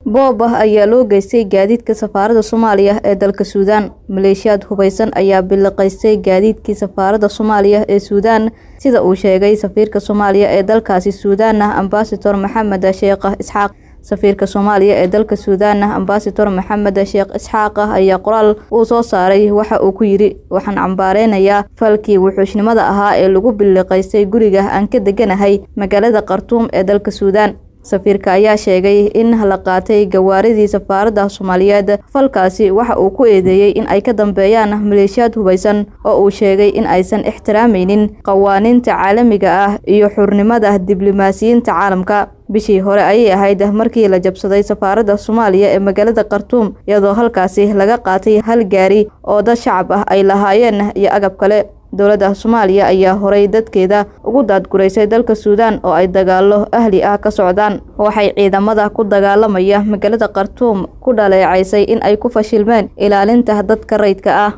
Boob ah ayaa loo geystay gaadiidka safaaradda Soomaaliya ee dalka Suudaan. Maleeshiyaad hubeysan ayaa biliqaystay gaadiidkii safaaradda Soomaaliya ee Suudaan, sida uu sheegay safiirka Soomaaliya ee dalkaasi Suudaan, Ambassador Maxamed Sheekh Isxaaq. Safiirka Soomaaliya ee dalka Suudaan, Ambassador Maxamed Sheekh Isxaaq, ayaa qoraal uu soo saaray waxa uu ku yidhi: "Waxaan cambaareynayaa falkii wuxuushnimada ahaa ee lagu biliqaystay guriga aan ka deganahay magaalada Khartoum ee dalka Suudaan." Safiirka ayaa sheegay in la qaatay gawaaridii safaaradda Soomaaliyeed. Falkaasi waxa uu ku eedeeyey in ay ka dambeeyaan maleeshiyaad hubeysan oo uu sheegay in aysan ixtiraameynin qawaaniinta caalamiga ah iyo xurnimada diblomaasiyiinta caalamka. Bishii hore ayay ahayd markii la jabsaday safaaradda Soomaaliya ee magaalada Khartoum, iyadoo halkaasi laga qaatay hal gaari oo dad shacab ah ay lahaayeen iyo agab kale. Dowladda Soomaaliya ayaa horay dadkeeda ugu daadguraysay dalka Suudaan oo ay dagaallo ahli ah ka socdaan. Waxay ciidamada ku dagaalamaya magaalada Khartoum ku dhaleecaysay in ay ku fashilmeen ilaalinta dadka rayidka ah.